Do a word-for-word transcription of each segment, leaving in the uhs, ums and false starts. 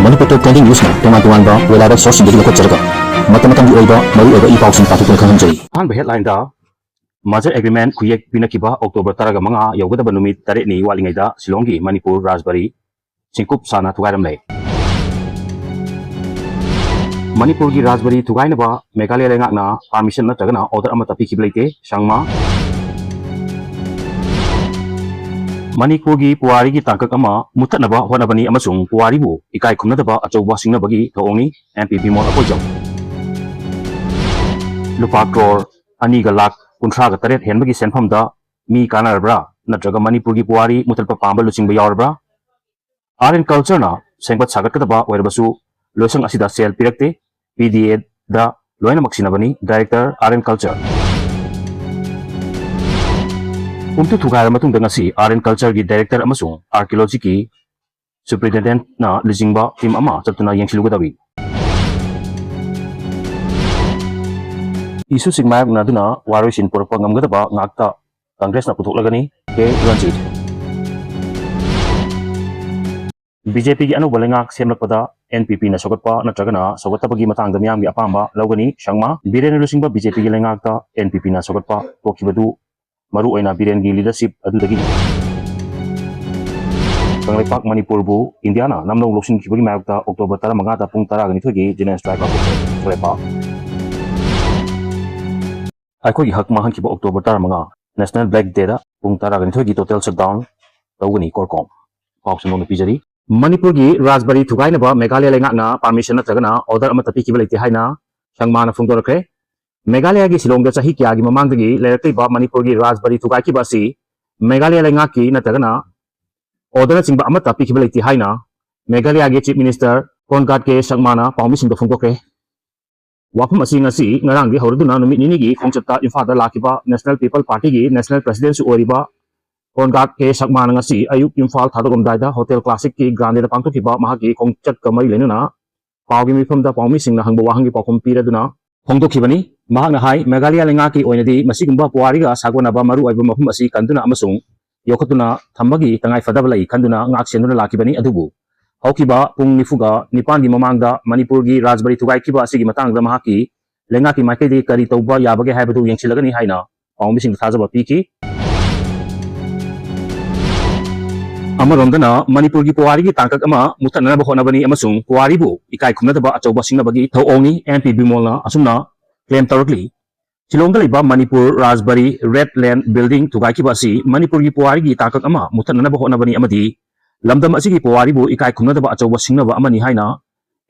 ꯃꯅꯤꯄꯨꯔ ꯇꯣꯞ twenty ꯅ꯭ꯌꯨꯁꯅ ꯇꯣꯉꯥꯟ ꯇꯣꯉꯥꯟꯕ web live ꯁꯣꯔꯁꯁꯤꯡꯗꯒꯤ ꯂꯧꯈꯠꯆꯔꯒ ꯃꯇꯝ ꯃꯇꯝꯒꯤ ꯑꯣꯏꯕ ꯃꯔꯨꯑꯣꯏꯕ ꯏ ꯄꯥꯎꯁꯤꯡ ꯄꯥꯊꯣꯛꯇꯨꯅ ꯈꯪꯍꯟꯖꯔꯤ꯫ ꯑꯍꯥꯟꯕ ꯍꯦꯗꯂꯥꯏꯟꯗ, ꯃꯥꯔꯖꯔ ꯑꯦꯒ꯭ꯔꯤꯃꯦꯟ ꯈꯨꯌꯦꯛ ꯄꯤꯅꯈꯤꯕ ꯑꯣꯛꯇꯣꯕꯔ ꯇꯔꯥꯒ ꯃꯉꯥ ꯌꯧꯒꯗꯕ ꯅꯨꯃꯤꯠ ꯇꯔꯦꯠꯅꯤ ꯋꯥꯠꯂꯤꯉꯩꯗ ꯁꯤꯂꯣꯡꯒꯤ ꯃꯅꯤꯄꯨꯔ ꯔꯥꯖꯕꯥꯔꯤ ꯁꯤꯡꯀꯨꯞ ꯁꯥꯅ ꯊꯨꯒꯥꯏꯔꯝꯂꯦ꯫ ꯃꯅꯤꯄꯨꯔꯒꯤ ꯔꯥꯖꯕꯥꯔꯤ ꯊꯨꯒꯥꯏꯅꯕ ꯃꯦꯘꯥꯂꯌꯥ ꯂꯩꯉꯥꯛꯅ ꯄꯥꯔꯃꯤꯁꯟ ꯅꯠꯇ꯭ꯔꯒꯅ ꯑꯣꯔꯗꯔ ꯑꯃꯠꯇ ꯄꯤꯈꯤꯕ ꯂꯩꯇꯦ, ꯁꯪꯃꯥ꯫ ꯃꯅꯤꯄꯨꯔꯒꯤ ꯄꯨꯋꯥꯔꯤꯒꯤ ꯇꯥꯡꯀꯛ ꯑꯃ ꯃꯨꯠꯊꯠꯅꯕ ꯍꯣꯠꯅꯕꯅꯤ ꯑꯃꯁꯨꯡ ꯄꯨꯋꯥꯔꯤꯕꯨ ꯏꯀꯥꯏ ꯈꯨꯝꯅꯗꯕ ꯑꯆꯧꯕ ꯁꯤꯡꯅꯕꯒꯤ ꯊꯧꯑꯣꯡꯅꯤ, ꯑꯦꯝ ꯄꯤ ꯕꯤꯃꯣꯜ ꯑꯀꯣꯏꯖꯝ꯫ ꯂꯨꯄꯥ ꯀ꯭ꯔꯣꯔ ꯑꯅꯤꯒ ꯂꯥꯈ ꯀꯨꯟꯊ꯭ꯔꯥꯒ ꯇꯔꯦꯠ ꯍꯦꯟꯕꯒꯤ ꯁꯦꯟꯐꯝꯗ ꯃꯤ ꯀꯥꯟꯅꯔꯕ꯭ꯔꯥ? ꯅꯠꯇ꯭ꯔꯒ ꯃꯅꯤꯄꯨꯔꯒꯤ ꯄꯨꯋꯥꯔꯤ ꯃꯨꯊꯠꯄ ꯄꯥꯝꯕ ꯂꯨꯆꯤꯡꯕ ꯌꯥꯎꯔꯕ꯭ꯔꯥ? ꯑꯥꯔꯠ ꯑꯦꯟ ꯀꯜꯆꯔꯅ ꯁꯦꯝꯒꯠ ꯁꯥꯒꯠꯀꯗꯕ ꯑꯣꯏꯔꯕꯁꯨ ꯂꯣꯏꯁꯪ ꯑꯁꯤꯗ ꯁꯦꯜ ꯄꯤꯔꯛꯇꯦ꯫ ꯄꯤ ꯗꯤ ꯑꯦꯗ ꯂꯣꯏꯅꯃꯛ ꯁꯤꯟꯅꯕꯅꯤ꯫ Director, art and culture. ꯄꯨꯝꯊꯨ ꯊꯨꯒꯥꯏꯔꯕ ꯃꯇꯨꯡꯗ ꯉꯁꯤ ꯑꯥꯔꯠ ꯑꯦꯟ ꯀꯜꯆꯔꯒꯤ ꯗꯥꯏꯔꯦꯛꯇꯔ ꯑꯃꯁꯨꯡ ꯑꯥꯔꯀꯤꯑꯣꯂꯣꯖꯤꯒꯤ ꯁꯨꯄ꯭ꯔꯤꯟꯇꯦꯟꯗꯦꯟꯠꯅ ꯂꯨꯆꯤꯡꯕ ꯇꯤꯝ ꯑꯃ ꯆꯠꯇꯨꯅ ꯌꯦꯡꯁꯤꯜꯂꯨꯒꯗꯧꯔꯤ꯫ ꯏꯁꯨꯁꯤꯡ ꯃꯥꯌꯣꯛꯅꯗꯨꯅ ꯋꯥꯔꯣꯏꯁꯤꯟ ꯄꯨꯔꯛꯄ ꯉꯝꯒꯗꯕ ꯉꯥꯛꯇ ꯀꯪꯒ꯭ꯔꯦꯁꯅ ꯄꯨꯊꯣꯛꯂꯒꯅꯤ, ꯀꯦ ꯔꯟꯖꯤꯠ꯫ ꯕꯤ ꯖꯦ ꯄꯤꯒꯤ ꯑꯅꯧꯕ ꯂꯩꯉꯥꯛ ꯁꯦꯝꯂꯛꯄꯗ ꯑꯦꯟ ꯄꯤ ꯄꯤꯅ ꯁꯧꯒꯠꯄ ꯅꯠꯇ꯭ꯔꯒꯅ ꯁꯧꯒꯠꯇꯕꯒꯤ ꯃꯇꯥꯡꯗ ꯃꯤꯌꯥꯝꯒꯤ ꯑꯄꯥꯝꯕ ꯂꯧꯒꯅꯤ, ꯁꯪꯃꯥ꯫ ꯕꯤꯔꯦꯟꯅ ꯂꯨꯆꯤꯡꯕ ꯕꯤ ꯖꯦ ꯄꯤꯒꯤ ꯂꯩꯉꯥꯛꯇ ꯑꯦꯟ ꯄꯤ ꯄꯤꯅ ꯁꯧꯒꯠꯄ ꯊꯣꯛꯈꯤꯕꯗꯨ ꯃꯔꯨ ꯑꯣꯏꯅ ꯕꯤꯔꯦꯟꯒꯤ ꯂꯤꯗꯔꯁꯤꯞ ꯑꯗꯨꯗꯒꯤꯅꯤ꯫ ꯀꯪꯂꯩꯄꯥꯛ ꯃꯅꯤꯄꯨꯔꯕꯨ ꯏꯟꯗꯤꯌꯥꯅ ꯅꯝꯅꯧ ꯂꯧꯁꯤꯟꯈꯤꯕꯒꯤ ꯃꯥꯌꯣꯛꯇ ꯑꯣꯛꯇꯣꯕꯔ ꯇꯔꯥꯃꯉꯥꯗ ꯄꯨꯡ ꯇꯔꯥꯒ ꯅꯤꯊꯣꯏꯒꯤ ꯖꯦꯅꯔꯦꯜ ꯁ꯭ꯇ꯭ꯔꯥꯏꯛ ꯂꯥꯎꯊꯣꯛꯈ꯭ꯔꯦ꯫ ꯀꯪꯂꯩꯄꯥꯛ꯫ ꯑꯩꯈꯣꯏꯒꯤ ꯍꯛ ꯃꯥꯡꯍꯟꯈꯤꯕ ꯑꯣꯛꯇꯣꯕꯔ ꯇꯔꯥꯃꯉꯥ, ꯅꯦꯁꯅꯦꯜ ꯕ꯭ꯂꯦꯛ ꯗꯦꯗ ꯄꯨꯡ ꯇꯔꯥꯒ ꯅꯤꯊꯣꯏꯒꯤ ꯇꯣꯇꯦꯜ ꯁꯠꯗꯥꯎꯟ ꯇꯧꯒꯅꯤ, ꯀꯣꯔꯀꯣꯝ꯫ ꯄꯥꯎ ꯁꯟꯗꯣꯛꯅ ꯄꯤꯖꯔꯤ꯫ ꯃꯅꯤꯄꯨꯔꯒꯤ ꯔꯥꯖꯕꯥꯔꯤ ꯊꯨꯒꯥꯏꯅꯕ ꯃꯦꯘꯥꯂꯌꯥ ꯂꯩꯉꯥꯛꯅ ꯄꯥꯔꯃꯤꯁꯟ ꯅꯠꯇ꯭ꯔꯒꯅ ꯑꯣꯔꯗꯔ ꯑꯃꯠꯇ ꯄꯤꯈꯤꯕ ꯂꯩꯇꯦ ꯍꯥꯏꯅ ꯁꯪꯃꯥꯅ ꯐꯣꯡꯗꯣꯔꯛꯈ꯭ꯔꯦ꯫ ꯃꯦꯘꯥꯂꯌꯥꯒꯤ ꯁꯤꯂꯣꯡꯗ ꯆꯍꯤ ꯀꯌꯥꯒꯤ ꯃꯃꯥꯡꯗꯒꯤ ꯂꯩꯔꯛꯂꯤꯕ ꯃꯅꯤꯄꯨꯔꯒꯤ ꯔꯥꯖꯕꯥꯔꯤ ꯊꯨꯒꯥꯏꯈꯤꯕ ꯑꯁꯤ ꯃꯦꯘꯥꯂꯌꯥ ꯂꯩꯉꯥꯛꯀꯤ ꯅꯠꯇ꯭ꯔꯒꯅ ꯑꯣꯔꯗꯔꯅꯆꯤꯡꯕ ꯑꯃꯠꯇ ꯄꯤꯈꯤꯕ ꯂꯩꯇꯦ ꯍꯥꯏꯅ ꯃꯦꯘꯥꯂꯌꯥꯒꯤ ꯆꯤꯐ ꯃꯤꯅꯤꯁꯇꯔ ꯀꯣꯟꯔꯥꯗ ꯀꯦ ꯁꯪꯃꯥꯅ ꯄꯥꯎꯃꯤꯁꯤꯡꯗ ꯐꯣꯡꯗꯣꯛꯈ꯭ꯔꯦ꯫ ꯋꯥꯐꯝ ꯑꯁꯤ ꯉꯁꯤ ꯉꯔꯥꯡꯗꯒꯤ ꯍꯧꯔꯗꯨꯅ ꯅꯨꯃꯤꯠ ꯅꯤꯅꯤꯒꯤ ꯈꯣꯡꯆꯠꯇ ꯏꯝꯐꯥꯜꯗ ꯂꯥꯛꯈꯤꯕ ꯅꯦꯁꯅꯦꯜ ꯄꯤꯄꯜ ꯄꯥꯔꯇꯤꯒꯤ ꯅꯦꯁꯅꯦꯜ ꯄ꯭ꯔꯦꯁꯤꯗꯦꯟꯠꯁꯨ ꯑꯣꯏꯔꯤꯕ ꯀꯣꯟꯔꯥꯗ ꯀꯦ ꯁꯪꯃꯥꯅ ꯉꯁꯤ ꯑꯌꯨꯛ ꯏꯝꯐꯥꯜ ꯊꯥꯗꯣꯛꯂꯝꯗꯥꯏꯗ ꯍꯣꯇꯦꯜ ꯀ꯭ꯂꯥꯁꯤꯛꯀꯤ ꯒ꯭ꯔꯥꯟꯗꯦꯗ ꯄꯥꯡꯊꯣꯛꯈꯤꯕ ꯃꯍꯥꯛꯀꯤ ꯈꯣꯡꯆꯠꯀ ꯃꯔꯤ ꯂꯩꯅꯅ ꯄꯥꯎꯒꯤ ꯃꯤꯐꯝꯗ ꯄꯥꯎꯃꯤꯁꯤꯡꯅ ꯍꯪꯕ ꯋꯥꯍꯪꯒꯤ ꯄꯥꯎꯈꯨꯝ ꯄꯤꯔꯗꯨꯅ ꯐꯣꯡꯗꯣꯛꯈꯤꯕꯅꯤ꯫ ꯃꯍꯥꯛꯅ ꯍꯥꯏ, ꯃꯦꯘꯥꯂꯌꯥ ꯂꯩꯉꯥꯛꯀꯤ ꯑꯣꯏꯅꯗꯤ ꯃꯁꯤꯒꯨꯝꯕ ꯄꯨꯋꯥꯔꯤꯒ ꯁꯥꯒꯣꯟꯅꯕ ꯃꯔꯨꯑꯣꯏꯕ ꯃꯐꯝ ꯑꯁꯤ ꯀꯟꯗꯨꯅ ꯑꯃꯁꯨꯡ ꯌꯣꯛꯈꯠꯇꯨꯅ ꯊꯝꯕꯒꯤ ꯇꯉꯥꯏ ꯐꯗꯕ ꯂꯩ ꯈꯟꯗꯨꯅ ꯉꯥꯛ ꯁꯦꯟꯗꯨꯅ ꯂꯥꯛꯈꯤꯕꯅꯤ, ꯑꯗꯨꯕꯨ ꯍꯧꯈꯤꯕ ꯄꯨꯡ ꯅꯤꯐꯨꯒ ꯅꯤꯄꯥꯟꯒꯤ ꯃꯃꯥꯡꯗ ꯃꯅꯤꯄꯨꯔꯒꯤ ꯔꯥꯖꯕꯥꯔꯤ ꯊꯨꯒꯥꯏꯈꯤꯕ ꯑꯁꯤꯒꯤ ꯃꯇꯥꯡꯗ ꯃꯍꯥꯛꯀꯤ ꯂꯩꯉꯥꯛꯀꯤ ꯃꯥꯏꯀꯩꯗꯒꯤ ꯀꯔꯤ ꯇꯧꯕ ꯌꯥꯕꯒꯦ ꯍꯥꯏꯕꯗꯨ ꯌꯦꯡꯁꯤꯜꯂꯒꯅꯤ ꯍꯥꯏꯅ ꯄꯥꯎꯃꯤꯁꯤꯡꯗ ꯊꯥꯖꯕ ꯄꯤꯈꯤ꯫ ꯑꯃꯔꯣꯝꯗꯅ ꯃꯅꯤꯄꯨꯔꯒꯤ ꯄꯨꯋꯥꯔꯤꯒꯤ ꯇꯥꯡꯀꯛ ꯑꯃ ꯃꯨꯊꯠꯅꯅꯕ ꯍꯣꯠꯅꯕꯅꯤ ꯑꯃꯁꯨꯡ ꯄꯨꯋꯥꯔꯤꯕꯨ ꯏꯀꯥꯏ ꯈꯨꯝꯅꯗꯕ ꯑꯆꯧꯕ ꯁꯤꯡꯅꯕꯒꯤ ꯊꯧꯑꯣꯡꯅꯤ, ꯑꯦꯝ ꯄꯤ ꯕꯤꯃꯣꯜꯅ ꯑꯁꯨꯝꯅ ꯀ꯭ꯂꯦꯝ ꯇꯧꯔꯛꯂꯤ꯫ ꯁꯤꯂꯣꯡꯗ ꯂꯩꯕ ꯃꯅꯤꯄꯨꯔ ꯔꯥꯖꯕꯥꯔꯤ ꯔꯦꯗ ꯂꯦꯟ ꯕꯤꯜꯗꯤꯡ ꯊꯨꯒꯥꯏꯈꯤꯕ ꯑꯁꯤ ꯃꯅꯤꯄꯨꯔꯒꯤ ꯄꯨꯋꯥꯔꯤꯒꯤ ꯇꯥꯡꯀꯛ ꯑꯃ ꯃꯨꯊꯠꯅꯅꯕ ꯍꯣꯠꯅꯕꯅꯤ ꯑꯃꯗꯤ ꯂꯝꯗꯝ ꯑꯁꯤꯒꯤ ꯄꯨꯋꯥꯔꯤꯕꯨ ꯏꯀꯥꯏ ꯈꯨꯝꯅꯗꯕ ꯑꯆꯧꯕ ꯁꯤꯡꯅꯕ ꯑꯃꯅꯤ ꯍꯥꯏꯅ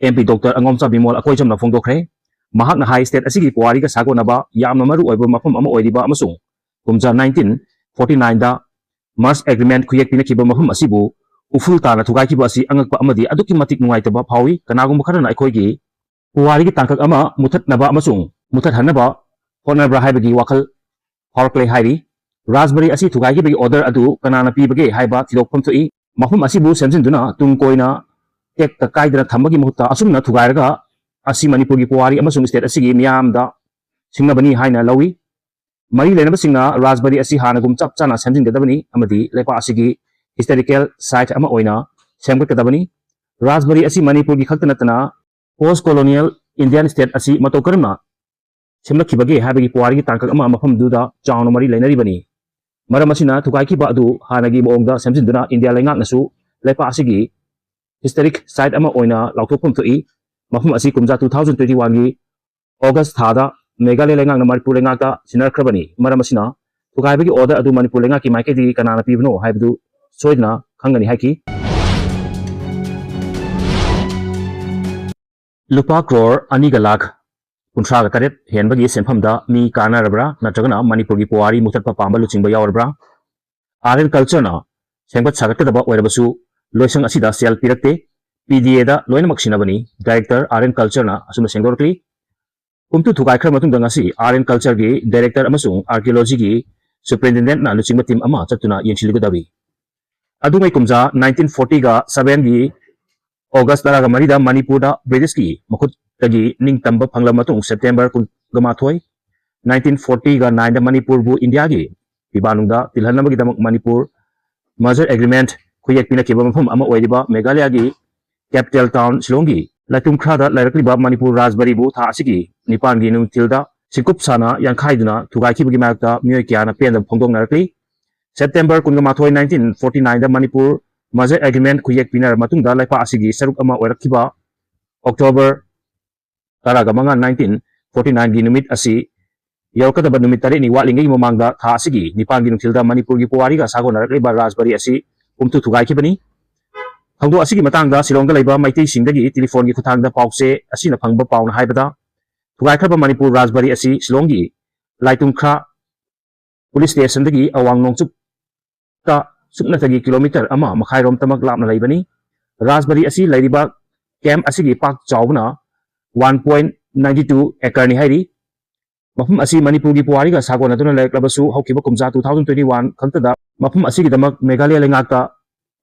ꯑꯦꯝ ꯄꯤ ꯗꯣꯛꯇꯔ ꯑꯉꯣꯝꯆꯥ ꯕꯤꯃꯣꯜ ꯑꯀꯣꯏꯖꯝꯅ ꯐꯣꯡꯗꯣꯛꯈ꯭ꯔꯦ꯫ ꯃꯍꯥꯛꯅ ꯍꯥꯏ, ꯁ꯭ꯇꯦꯠ ꯑꯁꯤꯒꯤ ꯄꯨꯋꯥꯔꯤꯒ ꯁꯥꯒꯣꯟꯅꯕ ꯌꯥꯝꯅ ꯃꯔꯨ ꯑꯣꯏꯕ ꯃꯐꯝ ꯑꯃ ꯑꯣꯏꯔꯤꯕ ꯑꯃꯁꯨꯡ ꯀꯨꯝꯖꯥ ꯅꯥꯏꯟꯇꯤꯟ ꯐꯣꯔꯇꯤ ꯅꯥꯏꯟꯗ ꯃꯔꯁ ꯑꯦꯒ꯭ꯔꯤꯃꯦꯟꯠ ꯈꯨꯌꯦꯛ ꯄꯤꯅꯈꯤꯕ ꯃꯐꯝ ꯑꯁꯤꯕꯨ ꯎꯐꯨꯜ ꯇꯥꯅ ꯊꯨꯒꯥꯏꯈꯤꯕ ꯑꯁꯤ ꯑꯉꯛꯄ ꯑꯃꯗꯤ ꯑꯗꯨꯛꯀꯤ ꯃꯇꯤꯛ ꯅꯨꯡꯉꯥꯏꯇꯕ ꯐꯥꯎꯏ꯫ ꯀꯅꯥꯒꯨꯝꯕ ꯈꯔꯅ ꯑꯩꯈꯣꯏꯒꯤ ꯄꯨꯋꯥꯔꯤꯒꯤ ꯇꯥꯡꯀꯛ ꯑꯃ ꯃꯨꯊꯠꯅꯕ ꯑꯃꯁꯨꯡ ꯃꯨꯊꯠꯍꯟꯅꯕ ꯍꯣꯠꯅꯕ꯭ꯔꯥ ꯍꯥꯏꯕꯒꯤ ꯋꯥꯈꯜ ꯐꯥꯎꯔꯛꯂꯦ ꯍꯥꯏꯔꯤ꯫ ꯔꯥꯖꯕꯥꯔꯤ ꯑꯁꯤ ꯊꯨꯒꯥꯏꯈꯤꯕꯒꯤ ꯑꯣꯔꯗꯔ ꯑꯗꯨ ꯀꯅꯥꯅ ꯄꯤꯕꯒꯦ ꯍꯥꯏꯕ ꯊꯤꯗꯣꯛꯐꯝ ꯊꯣꯛꯏ꯫ ꯃꯐꯝ ꯑꯁꯤꯕꯨ ꯁꯦꯝꯖꯤꯟꯗꯨꯅ ꯇꯨꯡ ꯀꯣꯏꯅ ꯇꯦꯛꯇ ꯀꯥꯏꯗꯅ ꯊꯝꯕꯒꯤ ꯃꯍꯨꯠꯇ ꯑꯁꯨꯝꯅ ꯊꯨꯒꯥꯏꯔꯒ ꯑꯁꯤ ꯃꯅꯤꯄꯨꯔꯒꯤ ꯄꯨꯋꯥꯔꯤ ꯑꯃꯁꯨꯡ ꯁ꯭ꯇꯦꯠ ꯑꯁꯤꯒꯤ ꯃꯤꯌꯥꯝꯗ ꯁꯤꯡꯅꯕꯅꯤ ꯍꯥꯏꯅ ꯂꯧꯏ꯫ ꯃꯔꯤ ꯂꯩꯅꯕꯁꯤꯡꯅ ꯔꯥꯖꯕꯥꯔꯤ ꯑꯁꯤ ꯍꯥꯟꯅꯒꯨꯝ ꯆꯞ ꯆꯥꯅ ꯁꯦꯝꯖꯤꯟꯒꯗꯕꯅꯤ ꯑꯃꯗꯤ ꯂꯩꯄꯥꯛ ꯑꯁꯤꯒꯤ ꯍꯤꯁꯇꯣꯔꯤꯀꯦꯜ ꯁꯥꯏꯠ ꯑꯃ ꯑꯣꯏꯅ ꯁꯦꯝꯒꯠꯀꯗꯕꯅꯤ꯫ ꯔꯥꯖꯕꯥꯔꯤ ꯑꯁꯤ ꯃꯅꯤꯄꯨꯔꯒꯤ ꯈꯛꯇ ꯅꯠꯇꯅ ꯄꯣꯁ ꯀꯣꯂꯣꯅꯤꯌꯦꯜ ꯏꯟꯗꯤꯌꯥꯟ ꯁ꯭ꯇꯦꯠ ꯑꯁꯤ ꯃꯇꯧ ꯀꯔꯝꯅ ꯁꯦꯝꯂꯛꯈꯤꯕꯒꯦ ꯍꯥꯏꯕꯒꯤ ꯄꯨꯋꯥꯔꯤꯒꯤ ꯇꯥꯡꯀꯛ ꯑꯃ ꯃꯐꯝꯗꯨꯗ ꯆꯥꯎꯅ ꯃꯔꯤ ꯂꯩꯅꯔꯤꯕꯅꯤ꯫ ꯃꯔꯝ ꯑꯁꯤꯅ ꯊꯨꯒꯥꯏꯈꯤꯕ ꯑꯗꯨ ꯍꯥꯟꯅꯒꯤ ꯃꯑꯣꯡꯗ ꯁꯦꯝꯖꯤꯟꯗꯨꯅ ꯏꯟꯗꯤꯌꯥ ꯂꯩꯉꯥꯛꯅꯁꯨ ꯂꯩꯄꯥꯛ ꯑꯁꯤꯒꯤ ꯍꯤꯁꯇꯣꯔꯤꯛ ꯁꯥꯏꯠ ꯑꯃ ꯑꯣꯏꯅ ꯂꯥꯎꯊꯣꯛꯐꯝ ꯊꯣꯛꯏ꯫ ꯃꯐꯝ ꯑꯁꯤ ꯀꯨꯝꯖꯥ two thousand twenty one ꯒꯤ ꯑꯣꯒꯁ ꯊꯥꯗ ꯃꯦꯘꯥꯂꯌ ꯂꯩꯉꯥꯛꯅ ꯃꯅꯤꯄꯨꯔ ꯂꯩꯉꯥꯛꯇ ꯁꯤꯟꯅꯔꯛꯈ꯭ꯔꯕꯅꯤ꯫ ꯃꯔꯝ ꯑꯁꯤꯅ ꯊꯨꯒꯥꯏꯕꯒꯤ ꯑꯣꯔꯗꯔ ꯑꯗꯨ ꯃꯅꯤꯄꯨꯔ ꯂꯩꯉꯥꯛꯀꯤ ꯃꯥꯏꯀꯩꯗꯒꯤ ꯀꯅꯥꯅ ꯄꯤꯕꯅꯣ ꯍꯥꯏꯕꯗꯨ ꯁꯣꯏꯗꯅ ꯈꯪꯒꯅꯤ ꯍꯥꯏꯈꯤ꯫ ꯂꯨꯄꯥ ꯀ꯭ꯔꯣꯔ ꯑꯅꯤꯒ ꯂꯥꯈ ꯀꯨꯟꯊ꯭ꯔꯥꯒ ꯇꯔꯦꯠ ꯍꯦꯟꯕꯒꯤ ꯁꯦꯟꯐꯝꯗ ꯃꯤ ꯀꯥꯟꯅꯔꯕ꯭ꯔꯥ, ꯅꯠꯇ꯭ꯔꯒꯅ ꯃꯅꯤꯄꯨꯔꯒꯤ ꯄꯨꯋꯥꯔꯤ ꯃꯨꯊꯠꯄ ꯄꯥꯝꯕ ꯂꯨꯆꯤꯡꯕ ꯌꯥꯎꯔꯕ꯭ꯔꯥ? ꯑꯥꯔ ꯑꯦꯟ ꯀꯜꯆꯔꯅ ꯁꯦꯝꯒꯠ ꯁꯥꯒꯠꯀꯗꯕ ꯑꯣꯏꯔꯕꯁꯨ ꯂꯣꯏꯁꯪ ꯑꯁꯤꯗ ꯁꯦꯜ ꯄꯤꯔꯛꯇꯦ꯫ ꯄꯤ ꯗꯤ ꯑꯦꯗ ꯂꯣꯏꯅꯃꯛ ꯁꯤꯟꯅꯕꯅꯤ꯫ ꯗꯥꯏꯔꯦꯛꯇꯔ ꯑꯥꯔ ꯑꯦꯟ ꯀꯜꯆꯔꯅ ꯑꯁꯨꯝꯅ ꯁꯦꯡꯗꯣꯔꯛꯂꯤ꯫ ꯀꯨꯝꯇꯨ ꯊꯨꯒꯥꯏꯈ꯭ꯔ ꯃꯇꯨꯡꯗ ꯉꯁꯤ ꯑꯥꯔ ꯑꯦꯟ ꯀꯜꯆꯔꯒꯤ ꯗꯥꯏꯔꯦꯛꯇꯔ ꯑꯃꯁꯨꯡ ꯑꯥꯔꯀꯤꯑꯣꯂꯣꯖꯤꯒꯤ ꯁꯨꯄꯔꯤꯟꯇꯦꯟꯗꯦꯟꯠꯅ ꯂꯨꯆꯤꯡꯕ ꯇꯤꯝ ꯑꯃ ꯆꯠꯇꯨꯅ ꯌꯦꯡꯁꯤꯜꯂꯨꯒꯗꯧꯔꯤ꯫ ꯑꯗꯨꯉꯩ ꯀꯨꯝꯖꯥ nineteen forty ꯒ seven ꯒꯤ ꯑꯣꯒꯁ ꯇꯔꯥꯒ ꯃꯔꯤꯗ ꯃꯅꯤꯄꯨꯔꯗ ꯕ꯭ꯔꯤꯇꯤꯁꯀꯤ ꯃꯈꯨꯠꯇꯒꯤ ꯅꯤꯡꯇꯝꯕ ꯐꯪꯂꯕ ꯃꯇꯨꯡ ꯁꯦꯞꯇꯦꯝꯕꯔ ꯀꯨꯟꯒ ꯃꯥꯊꯣꯏ, nineteen forty ꯒ nine ꯗ ꯃꯅꯤꯄꯨꯔꯕꯨ ꯏꯟꯗꯤꯌꯥꯒꯤ ꯐꯤꯕꯥꯟꯅꯨꯡꯗ ꯇꯤꯜꯍꯟꯅꯕꯒꯤꯗꯃꯛ ꯃꯅꯤꯄꯨꯔ ꯃꯔꯖꯔ ꯑꯦꯒ꯭ꯔꯤꯃꯦꯟꯠ ꯈꯨꯌꯦꯛ ꯄꯤꯅꯈꯤꯕ ꯃꯐꯝ ꯑꯃ ꯑꯣꯏꯔꯤꯕ ꯃꯦꯘꯥꯂꯌꯥꯒꯤ capital town ꯁꯤꯂꯣꯡꯒꯤ ꯂꯥꯏꯇꯨꯝꯈ꯭ꯔꯥꯗ ꯂꯩꯔꯛꯂꯤꯕ ꯃꯅꯤꯄꯨꯔ ꯔꯥꯖꯕꯥꯔꯤꯕꯨ ꯊꯥ ꯑꯁꯤꯒꯤ ꯅꯤꯄꯥꯟꯒꯤ ꯅꯨꯡꯊꯤꯜꯗ ꯁꯤꯡꯀꯨꯞ ꯁꯥꯅ ꯌꯥꯟꯈꯥꯏꯗꯨꯅ ꯊꯨꯒꯥꯏꯈꯤꯕꯒꯤ ꯃꯥꯌꯣꯛꯇ ꯃꯤꯑꯣꯏ ꯀꯌꯥꯅ ꯄꯦꯟꯗꯕ ꯐꯣꯡꯗꯣꯛꯅꯔꯛꯂꯤ꯫ September ꯀꯨꯟꯃꯥꯊꯣꯏ, nineteen forty nine ꯗ ꯃꯅꯤꯄꯨꯔ merger agreement ꯈꯨꯌꯦꯛ ꯄꯤꯅꯔꯕ ꯃꯇꯨꯡꯗ ꯂꯩꯄꯥꯛ ꯑꯁꯤꯒꯤ ꯁꯔꯨꯛ ꯑꯃ ꯑꯣꯏꯔꯛꯈꯤꯕ October ꯇꯔꯥꯃꯉꯥ, nineteen forty nine ꯒꯤ ꯅꯨꯃꯤꯠ ꯑꯁꯤ ꯌꯧꯔꯛꯀꯗꯕ ꯅꯨꯃꯤꯠ ꯇꯔꯦꯠꯅꯤ ꯋꯥꯠꯂꯤꯉꯩꯒꯤ ꯃꯃꯥꯡꯗ ꯊꯥ ꯑꯁꯤꯒꯤ ꯅꯤꯄꯥꯟꯒꯤ ꯅꯨꯡꯊꯤꯜꯗ ꯃꯅꯤꯄꯨꯔꯒꯤ ꯄꯨꯋꯥꯔꯤꯒ ꯁꯥꯒꯣꯟꯅꯔꯛꯂꯤꯕ ꯔꯥꯖꯕꯥꯔꯤ ꯑꯁꯤ ꯄꯨꯝꯊꯨ ꯊꯨꯒꯥꯏꯈꯤꯕꯅꯤ꯫ ꯊꯧꯗꯣꯛ ꯑꯁꯤꯒꯤ ꯃꯇꯥꯡꯗ ꯁꯤꯂꯣꯡꯗ ꯂꯩꯕ ꯃꯩꯇꯩꯁꯤꯡꯗꯒꯤ ꯇꯦꯂꯤꯐꯣꯟꯒꯤ ꯈꯨꯠꯊꯥꯡꯗ ꯄꯥꯎꯆꯦ ꯑꯁꯤꯅ ꯐꯪꯕ ꯄꯥꯎꯅ ꯍꯥꯏꯕꯗ, ꯊꯨꯒꯥꯏꯈ꯭ꯔꯕ ꯃꯅꯤꯄꯨꯔ ꯔꯥꯖꯕꯥꯔꯤ ꯑꯁꯤ ꯁꯤꯂꯣꯡꯒꯤ ꯂꯥꯏꯇꯨꯝꯈ꯭ꯔꯥ ꯄꯨꯂꯤꯁ ꯁ꯭ꯇꯦꯁꯟꯗꯒꯤ ꯑꯋꯥꯡ ꯅꯣꯡꯆꯨꯞꯇ ꯁꯨꯞꯅꯇꯒꯤ ꯀꯤꯂꯣꯃꯤꯇꯔ ꯑꯃ ꯃꯈꯥꯏꯔꯣꯝꯇꯃꯛ ꯂꯥꯞꯅ ꯂꯩꯕꯅꯤ꯫ ꯔꯥꯖꯕꯥꯔꯤ ꯑꯁꯤ ꯂꯩꯔꯤꯕ ꯀꯦꯝꯞ ꯑꯁꯤꯒꯤ ꯄꯥꯛ ꯆꯥꯎꯕꯅ one point nine two acre ꯅꯤ ꯍꯥꯏꯔꯤ꯫ ꯃꯐꯝ ꯑꯁꯤ ꯃꯅꯤꯄꯨꯔꯒꯤ ꯄꯨꯋꯥꯔꯤꯒ ꯁꯥꯒꯣꯟꯅꯗꯨꯅ ꯂꯩꯔꯛꯂꯕꯁꯨ, ꯍꯧꯈꯤꯕ ꯀꯨꯝꯖꯥ two thousand twenty one ꯈꯛꯇꯗ ꯃꯐꯝ ꯑꯁꯤꯒꯤꯗꯃꯛ ꯃꯦꯘꯥꯂꯌꯥ ꯂꯩꯉꯥꯛꯇ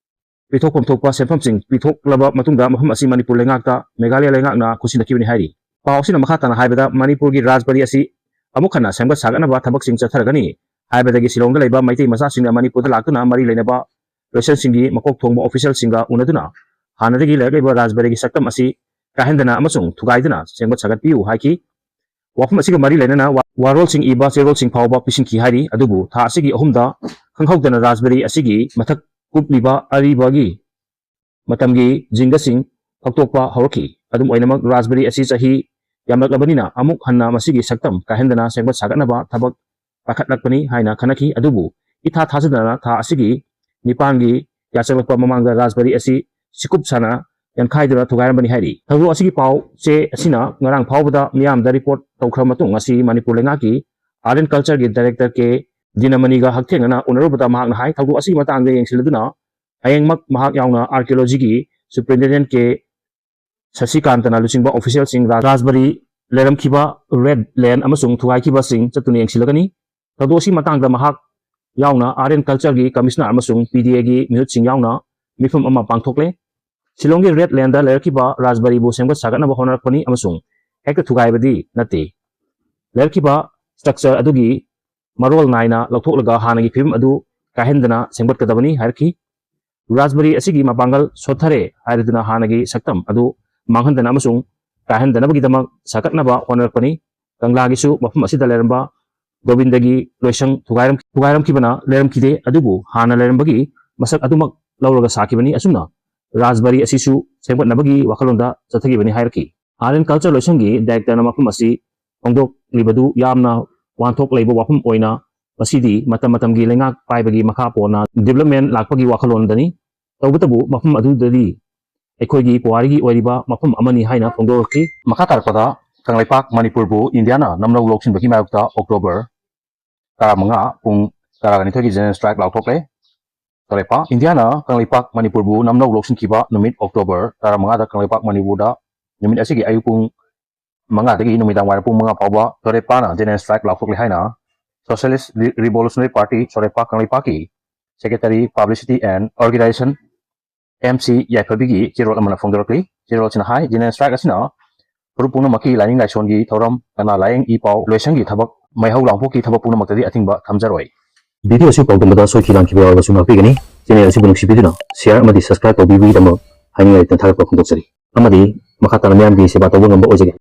ꯄꯤꯊꯣꯛꯐꯝ ꯊꯣꯛꯄ ꯁꯦꯟꯐꯝꯁꯤꯡ ꯄꯤꯊꯣꯛꯂꯕ ꯃꯇꯨꯡꯗ ꯃꯐꯝ ꯑꯁꯤ ꯃꯅꯤꯄꯨꯔ ꯂꯩꯉꯥꯛꯇ, ꯃꯦꯘꯥꯂꯌꯥ ꯂꯩꯉꯥꯛꯅ ꯈꯨꯠꯁꯤꯟꯅꯈꯤꯕꯅꯤ ꯍꯥꯏꯔꯤ꯫ ꯄꯥꯎ ꯑꯁꯤꯅ ꯃꯈꯥ ꯇꯥꯅ ꯍꯥꯏꯕꯗ, ꯃꯅꯤꯄꯨꯔꯒꯤ ꯔꯥꯖꯕꯥꯔꯤ ꯑꯁꯤ ꯑꯃꯨꯛ ꯍꯟꯅ ꯁꯦꯝꯒꯠ ꯁꯥꯒꯠꯅꯕ ꯊꯕꯛꯁꯤꯡ ꯆꯠꯊꯔꯒꯅꯤ ꯍꯥꯏꯕꯗꯒꯤ ꯁꯤꯂꯣꯡꯗ ꯂꯩꯕ ꯃꯩꯇꯩ ꯃꯆꯥꯁꯤꯡꯅ ꯃꯅꯤꯄꯨꯔꯗ ꯂꯥꯛꯇꯨꯅ ꯃꯔꯤ ꯂꯩꯅꯕ ꯂꯣꯏꯁꯪꯁꯤꯡꯒꯤ ꯃꯀꯣꯛ ꯊꯣꯡꯕ ꯑꯣꯐꯤꯁꯤꯌꯦꯜꯁꯤꯡꯒ ꯎꯅꯗꯨꯅ ꯍꯥꯟꯅꯗꯒꯤ ꯂꯩꯔꯛꯂꯤꯕ ꯔꯥꯖꯕꯥꯔꯤꯒꯤ ꯁꯛꯇꯝ ꯑꯁꯤ ꯀꯥꯏꯍꯟꯗꯅ ꯑꯃꯁꯨꯡ ꯊꯨꯒꯥꯏꯗꯅ ꯁꯦꯝꯒꯠ ꯁꯥꯒꯠꯄꯤꯌꯨ ꯍꯥꯏꯈꯤ꯫ ꯋꯥꯐꯝ ꯑꯁꯤꯒ ꯃꯔꯤ ꯂꯩꯅꯅ ꯋꯥ-, ꯋꯥꯔꯣꯜꯁꯤꯡ ꯏꯕ ꯆꯦꯔꯣꯜꯁꯤꯡ ꯐꯥꯎꯕ ꯄꯤꯁꯤꯟꯈꯤ ꯍꯥꯏꯔꯤ꯫ ꯑꯗꯨꯕꯨ ꯊꯥ ꯑꯁꯤꯒꯤ ꯑꯍꯨꯝꯗ ꯈꯪꯍꯧꯗꯅ ꯔꯥꯖꯕꯥꯔꯤ ꯑꯁꯤꯒꯤ ꯃꯊꯛ ꯀꯨꯞꯂꯤꯕ ꯑꯔꯤꯕꯒꯤ ꯃꯇꯝꯒꯤ ꯖꯤꯡꯒꯁꯤꯡ ꯐꯛꯇꯣꯛꯄ ꯍꯧꯔꯛꯈꯤ꯫ ꯑꯗꯨꯝ ꯑꯣꯏꯅꯃꯛ, ꯔꯥꯖꯕꯥꯔꯤ ꯑꯁꯤ ꯆꯍꯤ ꯌꯥꯝꯂꯛꯂꯕꯅꯤꯅ ꯑꯃꯨꯛ ꯍꯟꯅ ꯃꯁꯤꯒꯤ ꯁꯛꯇꯝ ꯀꯥꯏꯍꯟꯗꯅ ꯁꯦꯝꯒꯠ ꯁꯥꯒꯠꯅꯕ ꯊꯕꯛ ꯄꯥꯏꯈꯠꯂꯛꯄꯅꯤ ꯍꯥꯏꯅ ꯈꯟꯅꯈꯤ꯫ ꯑꯗꯨꯕꯨ ꯏꯊꯥ ꯊꯥꯖꯗꯅ ꯊꯥ ꯑꯁꯤꯒꯤ ꯅꯤꯄꯥꯟꯒꯤ ꯌꯥꯆꯪꯂꯛꯄ ꯃꯃꯥꯡꯗ ꯔꯥꯖꯕꯥꯔꯤ ꯑꯁꯤ ꯁꯤꯀꯨꯞ ꯁꯥꯅ ꯌꯥꯟꯈꯥꯏꯗꯨꯅ ꯊꯨꯒꯥꯏꯔꯝꯕꯅꯤ ꯍꯥꯏꯔꯤ꯫ ꯊꯧꯗꯣꯛ ꯑꯁꯤꯒꯤ ꯄꯥꯎ ꯆꯦ ꯑꯁꯤꯅ ꯉꯔꯥꯡ ꯐꯥꯎꯕꯗ ꯃꯤꯌꯥꯝꯗ ꯔꯤꯄꯣꯔꯠ ꯇꯧꯈ꯭ꯔꯕ ꯃꯇꯨꯡ, ꯉꯁꯤ ꯃꯅꯤꯄꯨꯔ ꯂꯩꯉꯥꯛꯀꯤ Art and Culture ꯒꯤ Director ꯀꯦ ꯗꯤꯅꯃꯅꯤꯒ ꯍꯛꯊꯦꯡꯅꯅ ꯎꯅꯔꯨꯕꯗ ꯃꯍꯥꯛꯅ ꯍꯥꯏ, ꯊꯧꯗꯣꯛ ꯑꯁꯤꯒꯤ ꯃꯇꯥꯡꯗ ꯌꯦꯡꯁꯤꯜꯂꯗꯨꯅ ꯍꯌꯦꯡꯃꯛ ꯃꯍꯥꯛ ꯌꯥꯎꯅ Archaeology ꯒꯤ Superintendent ꯀꯦ ꯁꯁꯤꯀꯥꯟꯇꯅ ꯂꯨꯆꯤꯡꯕ ꯑꯣꯐꯤꯁꯤꯌꯦꯜꯁꯤꯡ ꯔꯥ-, ꯔꯥꯖꯕꯥꯔꯤ ꯂꯩꯔꯝꯈꯤꯕ ꯔꯦꯗ ꯂꯦꯟ ꯑꯃꯁꯨꯡ ꯊꯨꯒꯥꯏꯈꯤꯕꯁꯤꯡ ꯆꯠꯇꯨꯅ ꯌꯦꯡꯁꯤꯜꯂꯒꯅꯤ꯫ ꯊꯧꯗꯣꯛ ꯑꯁꯤꯒꯤ ꯃꯇꯥꯡꯗ ꯃꯍꯥꯛ ꯌꯥꯎꯅ Art and Culture ꯒꯤ Commissioner ꯑꯃꯁꯨꯡ ꯄꯤ ꯗꯤ ꯑꯦ ꯒꯤ ꯃꯤꯍꯨꯠꯁꯤꯡ ꯌꯥꯎꯅ ꯃꯤꯐꯝ ꯑꯃ ꯄꯥꯡꯊꯣꯛꯂꯦ꯫ ꯁꯤꯂꯣꯡꯒꯤ ꯔꯦꯗ ꯂꯦꯟꯗ ꯂꯩꯔꯛꯈꯤꯕ ꯔꯥꯖꯕꯥꯔꯤꯕꯨ ꯁꯦꯝꯒꯠ ꯁꯥꯒꯠꯅꯕ ꯍꯣꯠꯅꯔꯛꯄꯅꯤ ꯑꯃꯁꯨꯡ ꯍꯦꯛꯇ ꯊꯨꯒꯥꯏꯕꯗꯤ ꯅꯠꯇꯦ꯫ ꯂꯩꯔꯛꯈꯤꯕ ꯁ꯭ꯇ꯭ꯔꯛꯆꯔ ꯑꯗꯨꯒꯤ ꯃꯔꯣꯜ ꯅꯥꯏꯅ ꯂꯧꯊꯣꯛꯂꯒ ꯍꯥꯟꯅꯒꯤ ꯐꯤꯕꯝ ꯑꯗꯨ ꯀꯥꯏꯍꯟꯗꯅ ꯁꯦꯝꯒꯠꯀꯗꯕꯅꯤ ꯍꯥꯏꯔꯛꯈꯤ꯫ ꯔꯥꯖꯕꯥꯔꯤ ꯑꯁꯤꯒꯤ ꯃꯄꯥꯡꯒꯜ ꯁꯣꯠꯊꯔꯦ ꯍꯥꯏꯔꯗꯨꯅ ꯍꯥꯟꯅꯒꯤ ꯁꯛꯇꯝ ꯑꯗꯨ ꯃꯥꯡꯍꯟꯗꯅ ꯑꯃꯁꯨꯡ ꯀꯥꯏꯍꯟꯗꯅꯕꯒꯤꯗꯃꯛ ꯁꯥꯒꯠꯅꯕ ꯍꯣꯠꯅꯔꯛꯄꯅꯤ꯫ ꯀꯪꯂꯥꯒꯤꯁꯨ ꯃꯐꯝ ꯑꯁꯤꯗ ꯂꯩꯔꯝꯕ ꯒꯣꯕꯤꯟꯗꯒꯤ ꯂꯣꯏꯁꯪ ꯊꯨꯒꯥꯏꯔꯝ-, ꯊꯨꯒꯥꯏꯔꯝꯈꯤꯕꯅ ꯂꯩꯔꯝꯈꯤꯗꯦ, ꯑꯗꯨꯕꯨ ꯍꯥꯟꯅ ꯂꯩꯔꯝꯕꯒꯤ ꯃꯁꯛ ꯑꯗꯨꯃꯛ ꯂꯧꯔꯒ ꯁꯥꯈꯤꯕꯅꯤ꯫ ꯑꯁꯨꯝꯅ ꯔꯥꯖꯕꯥꯔꯤ ꯑꯁꯤꯁꯨ ꯁꯦꯝꯒꯠꯅꯕꯒꯤ ꯋꯥꯈꯜꯂꯣꯟꯗ ꯆꯠꯊꯈꯤꯕꯅꯤ ꯍꯥꯏꯔꯛꯈꯤ꯫ Art and Culture ꯂꯣꯏꯁꯪꯒꯤ directorꯅ ꯃꯐꯝ ꯑꯁꯤ ꯐꯣꯡꯗꯣꯛꯂꯤꯕꯗꯨ ꯌꯥꯝꯅ ꯋꯥꯍꯟꯊꯣꯛ ꯂꯩꯕ ꯋꯥꯐꯝ ꯑꯣꯏꯅ ꯃꯁꯤꯗꯤ ꯃꯇꯝ ꯃꯇꯝꯒꯤ ꯂꯩꯉꯥꯛ ꯄꯥꯏꯕꯒꯤ ꯃꯈꯥ ꯄꯣꯟꯅ development ꯂꯥꯛꯄꯒꯤ ꯋꯥꯈꯜꯂꯣꯟꯗꯅꯤ꯫ ꯇꯧꯕꯇꯕꯨ ꯃꯐꯝ ꯑꯗꯨꯗꯗꯤ ꯑꯩꯈꯣꯏꯒꯤ ꯄꯨꯋꯥꯔꯤꯒꯤ ꯑꯣꯏꯔꯤꯕ ꯃꯐꯝ ꯑꯃꯅꯤ ꯍꯥꯏꯅ ꯐꯣꯡꯗꯣꯔꯛꯈꯤ꯫ ꯃꯈꯥ ꯇꯥꯔꯛꯄꯗ ꯀꯪꯂꯩꯄꯥꯛ ꯃꯅꯤꯄꯨꯔꯕꯨ ꯏꯟꯗꯤꯌꯥꯅ ꯅꯝꯅꯧ ꯂꯧꯁꯤꯟꯕꯒꯤ ꯃꯥꯌꯣꯛꯇ October ꯇꯔꯥꯃꯉꯥ ꯄꯨꯡ ꯇꯔꯥꯒ ꯅꯤꯊꯣꯏꯒꯤ general strike ꯂꯥꯎꯊꯣꯛꯂꯦ꯫ ꯀꯪꯂꯩꯄꯥꯛ ꯏꯟꯗꯤꯌꯥꯅ ꯀꯪꯂꯩꯄꯥꯛ ꯃꯅꯤꯄꯨꯔꯕꯨ ꯅꯝꯅꯧ ꯂꯧꯁꯤꯟꯈꯤꯕ ꯅꯨꯃꯤꯠ October ꯇꯔꯥꯃꯉꯥꯗ ꯀꯪꯂꯩꯄꯥꯛ ꯃꯅꯤꯄꯨꯔꯗ ꯅꯨꯃꯤꯠ ꯑꯁꯤꯒꯤ ꯑꯌꯨꯛ ꯄꯨꯡ ꯃꯉꯥꯗꯒꯤ ꯅꯨꯃꯤꯗꯥꯡ ꯋꯥꯏꯔꯝ ꯄꯨꯡ ꯃꯉꯥ ꯐꯥꯎꯕ ꯁꯣꯔꯦꯄꯥꯅ general strike ꯂꯥꯎꯊꯣꯛꯂꯦ ꯍꯥꯏꯅ Socialist Re-, Revolutionary Party ꯁꯣꯔꯦꯄꯥ ꯀꯪꯂꯩꯄꯥꯛꯀꯤ secretary, publicity and organization M C ꯌꯥꯏꯐꯕꯤꯒꯤ ꯆꯦꯔꯣꯜ ꯑꯃꯅ ꯐꯣꯡꯗꯣꯔꯛꯂꯤ꯫ ꯆꯦꯔꯣꯜꯁꯤꯅ ꯍꯥꯏ, general strike ꯑꯁꯤꯅ ꯐꯨꯔꯨꯞ ꯄꯨꯝꯅꯃꯛꯀꯤ ꯂꯥꯏꯅꯤꯡ ꯂꯥꯏꯁꯣꯟꯒꯤ ꯊꯧꯔꯝ, ꯀꯅꯥ, ꯂꯥꯏꯌꯦꯡ, ꯏ ꯄꯥꯎ, ꯂꯣꯏꯁꯪꯒꯤ ꯊꯕꯛ, ꯃꯩꯍꯧ ꯂꯥꯡꯄꯣꯛꯀꯤ ꯊꯕꯛ ꯄꯨꯝꯅꯃꯛꯇꯗꯤ ꯑꯊꯤꯡꯕ ꯊꯝꯖꯔꯣꯏ꯫ Video ꯑꯁꯤ ꯄꯥꯎꯗꯝꯕꯗ ꯁꯣꯏꯈꯤ ꯂꯥꯟꯈꯤꯕ ꯌꯥꯎꯔꯕꯁꯨ ꯉꯥꯛꯄꯤꯒꯅꯤ꯫ Channel ꯑꯁꯤꯕꯨ ꯅꯨꯡꯁꯤꯕꯤꯗꯨꯅ share ꯑꯃꯗꯤ subscribe ꯇꯧꯕꯤꯕꯒꯤꯗꯃꯛ ꯍꯥꯏꯅꯤꯡꯉꯥꯏ ꯂꯩꯇꯅ ꯊꯥꯒꯠꯄ ꯐꯣꯡꯗꯣꯛꯆꯔꯤ꯫ ꯑꯃꯗꯤ ꯃꯈꯥ ꯇꯥꯅ ꯃꯤꯌꯥꯝꯒꯤ ꯁꯦꯕꯥ ꯇꯧꯕ ꯉꯝꯕ ꯑꯣꯏꯖꯒꯦ꯫